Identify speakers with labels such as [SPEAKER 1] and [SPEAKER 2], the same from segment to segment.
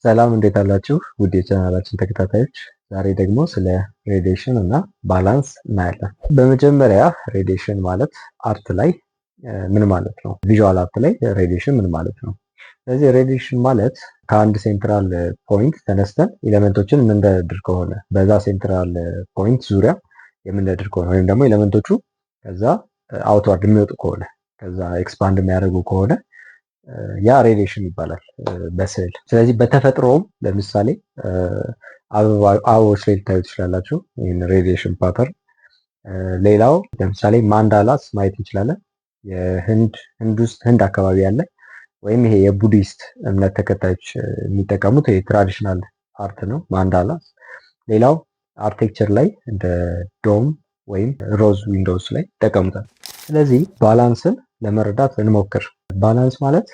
[SPEAKER 1] ሰላም፣ እንዴት አላችሁ? ውድ የቻናላችን ተከታታዮች፣ ዛሬ ደግሞ ስለ radiation እና balance እናያለን። በመጀመሪያ radiation ማለት art ላይ ምን ማለት ነው? Visual art ላይ radiation ምን ማለት ነው? ስለዚህ radiation ማለት ከአንድ central point ተነስተን element ኦችን የምንደረድር ከሆነ፣ በዛ central point ዙሪያ የምንደረድር ከሆነ፣ ወይም ደግሞ element ኦቹ ከዛ outward የሚወጡ ከሆነ፣ ከዛ expand የሚያደርጉ ከሆነ ያ radiation ይባላል በስዕል። ስለዚህ በተፈጥሮም ለምሳሌ አበቦች ላይ ልታዩ ትችላላችሁ ይህን radiation pattern። ሌላው ለምሳሌ mandalas ማየት እንችላለን። የህንድ ህንድ ውስጥ፣ ህንድ አካባቢ ያለ ወይም ይሄ የቡዲስት እምነት ተከታዮች የሚጠቀሙት የ traditional art ነው mandalas። ሌላው architecture ላይ እንደ dome ወይም rose windows ላይ ይጠቀሙታል። ስለዚህ balance ን ለመረዳት እንሞክር። Balance ማለት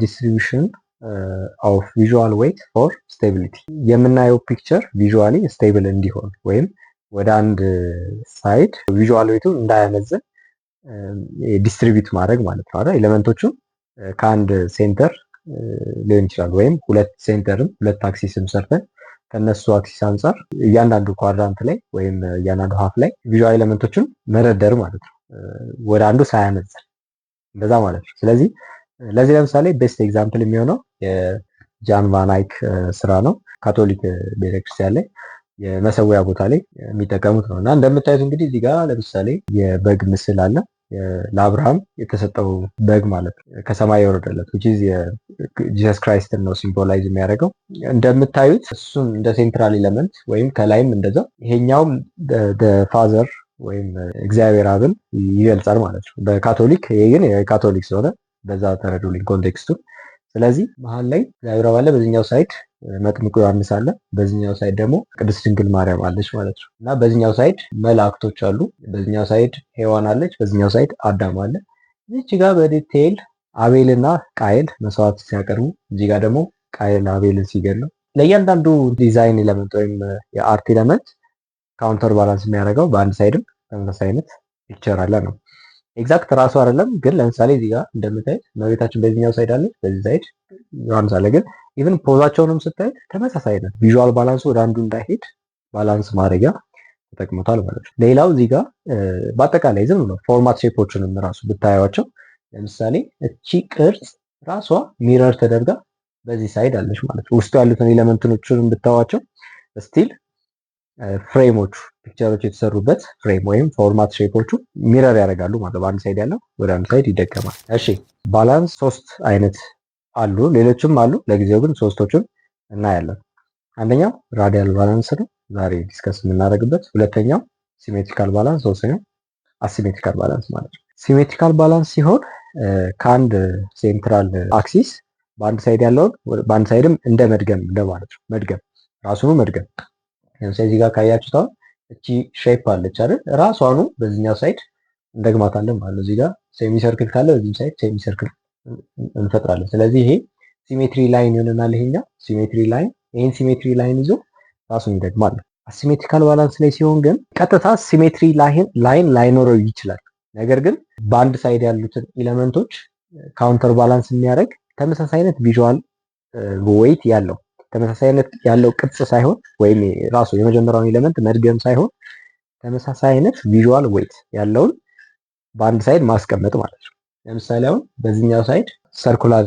[SPEAKER 1] distribution of visual weight for stability። የምናየው picture visually stable እንዲሆን ወይም ወደ አንድ side visual weight ኡ እንዳያመዝን distribute ማድረግ ማለት ነው አይደል? Element ኦቹን ከአንድ center ሊሆን ይችላል ወይም ሁለት center ም ሁለት axis ም ሰርተን ከነሱ axis አንጻር እያንዳንዱ quadrant ላይ ወይም እያንዳንዱ half ላይ visual element ኦችን መደርደር ማለት ነው፣ ወደ አንዱ ሳያመዝን እንደዛ ማለት ነው። ስለዚህ ለዚህ ለምሳሌ best example የሚሆነው የጃን ቫን አይክ ስራ ነው። ካቶሊክ ቤተክርስቲያን ላይ የመሰዊያ ቦታ ላይ የሚጠቀሙት ነው። እና እንደምታዩት እንግዲህ እዚህ ጋር ለምሳሌ የበግ ምስል አለ። ለአብርሃም የተሰጠው በግ ማለት ነው፣ ከሰማይ የወረደለት፣ which is የ Jesus Christ ን ነው symbolize የሚያደርገው። እንደምታዩት እሱን እንደ central element ወይም ከላይም እንደዛ ይሄኛውም father ወይም እግዚአብሔር አብን ይገልጻል ማለት ነው። በካቶሊክ፣ ይሄ ግን የካቶሊክ ስለሆነ በዛ ተረዱልኝ context ኡን። ስለዚህ መሀል ላይ እግዚአብሔር አብ አለ፣ በዚህኛው side መጥምቁ ዮሐንስ አለ፣ በዚህኛው side ደግሞ ቅድስት ድንግል ማርያም አለች ማለት ነው። እና በዚህኛው side መላእክቶች አሉ፣ በዚህኛው side ሔዋን አለች፣ በዚህኛው side አዳም አለ። እዚች ጋር በ detail አቤልና ቃየል መስዋዕት ሲያቀርቡ፣ እዚህ ጋር ደግሞ ቃየል አቤልን ሲገድለው፣ ለእያንዳንዱ design element ወይም የ art element counter balance የሚያደርገው በአንድ side ም ተመሳሳይ አይነት picture አለ ነው። Exact ራሱ አይደለም፣ ግን ለምሳሌ እዚህ ጋር እንደምታዩት እመቤታችን በዚህኛው side አለች፣ በዚህ side ዮሐንስ አለ። ግን even pose ኣቸውንም ስታዩት ተመሳሳይ ነው። Visual balance ኡ ወደ አንዱ እንዳይሄድ balance ማድረጊያ ተጠቅሞታል ማለት ነው። ሌላው እዚህ ጋር በአጠቃላይ ዝም ብሎ format shape ኦችንም ራሱ ብታዩቸው ለምሳሌ እቺ ቅርጽ ራሷ mirror ተደርጋ በዚህ side አለች ማለት ነው። ውስጡ ያሉትን element ኦችን ብታዩቸው still frame ኦቹ፣ picture ኦች የተሰሩበት frame ወይም format shape ኦቹ mirror ያደርጋሉ ማለት ነው። በአንድ side ያለው ወደ አንድ side ይደገማል። እሺ፣ balance ሶስት አይነት አሉ፣ ሌሎችም አሉ። ለጊዜው ግን ሶስቶቹን እናያለን። አንደኛው radial balance ነው ዛሬ discuss የምናደርግበት። ሁለተኛው symmetrical balance፣ ሶስተኛው asymmetrical balance ማለት ነው። Symmetrical balance ሲሆን ከአንድ central axis በአንድ side ያለውን በአንድ side ም እንደ መድገም እንደማለት ነው። መድገም፣ ራሱኑ መድገም። ለምሳሌ እዚህ ጋር ካያችሁት አሁን እቺ shape አለች አይደል? ራሷኑ በዚህኛው side እንደግማታለን ማለት ነው። እዚህ ጋር semicircle ካለ በዚህም side semicircle እንፈጥራለን። ስለዚህ ይሄ symmetry line ይሆነናል። ይሄኛው symmetry line፣ ይሄን symmetry line ይዞ ራሱን ይደግማል። Asymmetrical balance ላይ ሲሆን ግን ቀጥታ symmetry line ላይኖረው ይችላል። ነገር ግን በአንድ side ያሉትን element ኦች counter balance የሚያደርግ ተመሳሳይ አይነት visual weight ያለው፣ ተመሳሳይ አይነት ያለው ቅርጽ ሳይሆን ወይም ራሱ የመጀመሪያውን element መድገም ሳይሆን ተመሳሳይ አይነት visual weight ያለውን በአንድ side ማስቀመጥ ማለት ነው። ለምሳሌ አሁን በዚህኛው side circular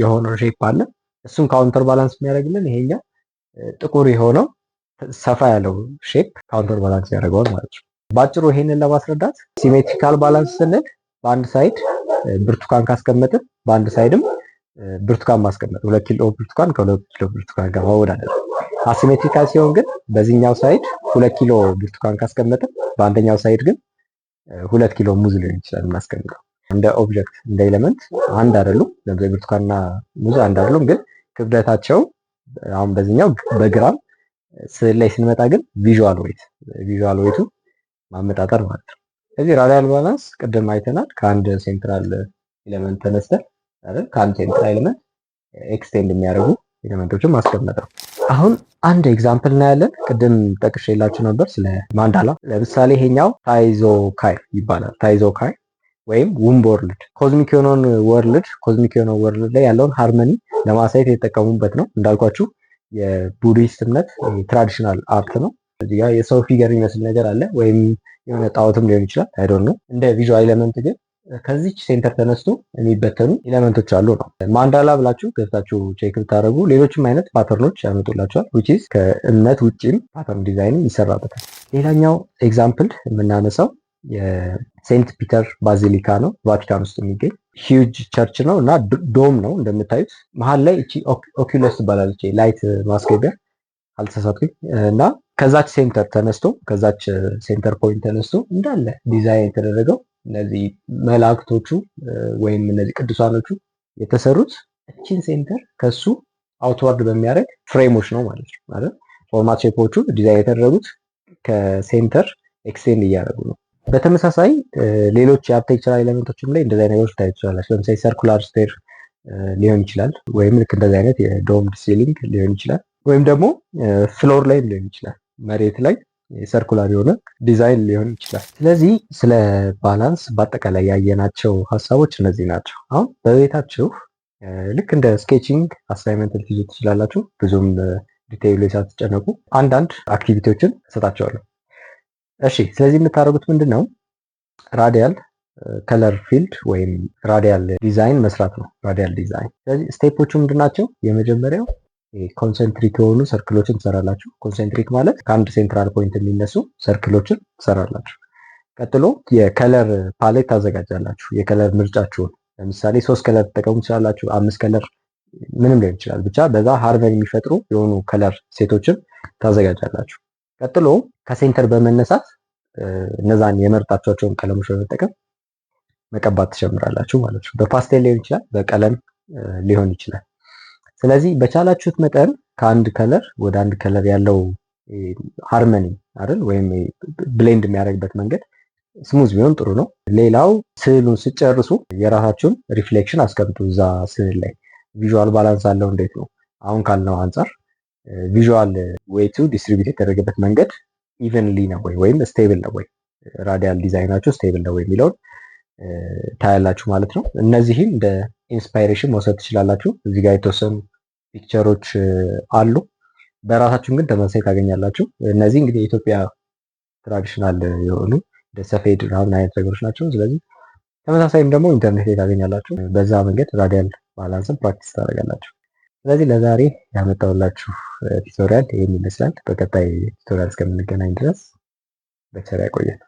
[SPEAKER 1] የሆነው shape አለ። እሱን counter balance የሚያደርግልን ይሄኛው ጥቁር የሆነው ሰፋ ያለው shape counter balance ያደርገዋል ማለት ነው። በአጭሩ ይሄንን ለማስረዳት symmetrical balance ስንል በአንድ side ብርቱካን ካስቀመጥን በአንድ side ም ብርቱካን ማስቀመጥ፣ 2 ኪሎ ብርቱካን ከ2 ኪሎ ብርቱካን ጋር ማወዳደር። Asymmetrical ሲሆን ግን በዚህኛው side 2 ኪሎ ብርቱካን ካስቀመጥን በአንደኛው side ግን 2 ኪሎ ሙዝ ሊሆን ይችላል የምናስቀምጠው። እንደ object፣ እንደ element አንድ አይደሉም። ለምሳሌ ብርቱካንና ሙዝ አንድ አይደሉም፣ ግን ክብደታቸው አሁን በዚህኛው በግራም ስዕል ላይ ስንመጣ ግን visual weight ኡ ማመጣጠር ማለት ነው። ስለዚህ radial balance ቅድም አይተናል። ከአንድ central element ተነስተን አይደል፣ ከአንድ central element extend የሚያደርጉ element ኦችን ማስቀመጥ ነው። አሁን አንድ example እናያለን። ቅድም ጠቅሼላችሁ ነበር ስለ mandala። ለምሳሌ ይሄኛው ታይዞካይ ይባላል። ታይዞካይ ወይም womb world፣ cosmic የሆነውን world ላይ ያለውን harmony ለማሳየት የተጠቀሙበት ነው። እንዳልኳችሁ የቡዲስት እምነት traditional art ነው። እዚህ ጋር የሰው figure የሚመስል ነገር አለ፣ ወይም የሆነ ጣዖትም ሊሆን ይችላል። I don't know። እንደ visual element ግን ከዚች center ተነስቶ የሚበተኑ element ኦች አሉ ነው። Mandala ብላችሁ ገብታችሁ check ብታደርጉ ሌሎችም አይነት pattern ኦች ያመጡላችኋል። Which is ከእምነት ውጭም pattern design ም ይሰራበታል። ሌላኛው example የምናነሳው የ Saint Peter Basilica ነው። ቫቲካን ውስጥ የሚገኝ huge church ነው እና dome ነው እንደምታዩት። መሀል ላይ እቺ oculus ትባላለች፣ light ማስገቢያ አልተሳሳትኩኝ። እና ከዛች center ተነስቶ፣ ከዛች center point ተነስቶ እንዳለ ዲዛይን የተደረገው እነዚህ መላእክቶቹ ወይም እነዚህ ቅዱሳኖቹ የተሰሩት እቺን center ከሱ outward በሚያደርግ frame ኦች ነው ማለት ነው። ማለት format shape ኦቹ design የተደረጉት ከ center extend እያደረጉ ነው። በተመሳሳይ ሌሎች የ architectural element ኦችም ላይ እንደዚህ ነገሮች ታዩ ትችላላችሁ። ለምሳሌ circular stair ሊሆን ይችላል፣ ወይም ልክ እንደዚህ አይነት የ domed ceiling ሊሆን ይችላል፣ ወይም ደግሞ floor ላይም ሊሆን ይችላል። መሬት ላይ circular የሆነ ዲዛይን ሊሆን ይችላል። ስለዚህ ስለ balance በአጠቃላይ ያየናቸው ሀሳቦች እነዚህ ናቸው። አሁን በቤታችሁ ልክ እንደ sketching assignment ልትይዙ ትችላላችሁ። ብዙም detail ላይ ሳትጨነቁ አንዳንድ activity ዎችን እሰጣችኋለሁ። እሺ፣ ስለዚህ የምታደርጉት ምንድን ነው? Radial color field ወይም radial design መስራት ነው። Radial design። ስለዚህ step ኦቹ ምንድን ናቸው? የመጀመሪያው concentric የሆኑ circle ኦችን ትሰራላችሁ። Concentric ማለት ከአንድ central point የሚነሱ circle ኦችን ትሰራላችሁ። ቀጥሎ የ color palette ታዘጋጃላችሁ። የ color ምርጫችሁን ለምሳሌ ሶስት color ትጠቀሙ ትችላላችሁ፣ አምስት color ምንም ሊሆን ይችላል። ብቻ በዛ harmony የሚፈጥሩ የሆኑ color set ኦችን ታዘጋጃላችሁ። ቀጥሎ ከ center በመነሳት እነዛን የመረጣችኋቸውን ቀለሞች በመጠቀም መቀባት ትጀምራላችሁ ማለት ነው። በ pastel ሊሆን ይችላል፣ በቀለም ሊሆን ይችላል። ስለዚህ በቻላችሁት መጠን ከአንድ color ወደ አንድ color ያለው harmony አይደል ወይም blend የሚያደርግበት መንገድ smooth ቢሆን ጥሩ ነው። ሌላው ስዕሉን ስትጨርሱ የራሳችሁን reflection አስቀምጡ እዛ ስዕል ላይ። Visual balance አለው እንዴት ነው? አሁን ካልነው አንጻር visual weight ኡ distribute የተደረገበት መንገድ evenly ነው ወይ ወይም stable ነው ወይ፣ radial design ኣችሁ stable ነው ወይ የሚለውን ታያላችሁ ማለት ነው። እነዚህን እንደ inspiration መውሰድ ትችላላችሁ። እዚህ ጋር የተወሰኑ picture ኦች አሉ። በራሳችሁም ግን ተመሳሳይ ታገኛላችሁ። እነዚህ እንግዲህ የኢትዮጵያ traditional የሆኑ እንደ ሰፌድ ምናምን አይነት ነገሮች ናቸው። ስለዚህ ተመሳሳይም ደግሞ ኢንተርኔት ላይ ታገኛላችሁ። በዛ መንገድ radial balance ን practice ታደርጋላችሁ። ስለዚህ ለዛሬ ያመጣሁላችሁ tutorial ይህን ይመስላል። በቀጣይ tutorial እስከምንገናኝ ድረስ በቸር ያቆየን።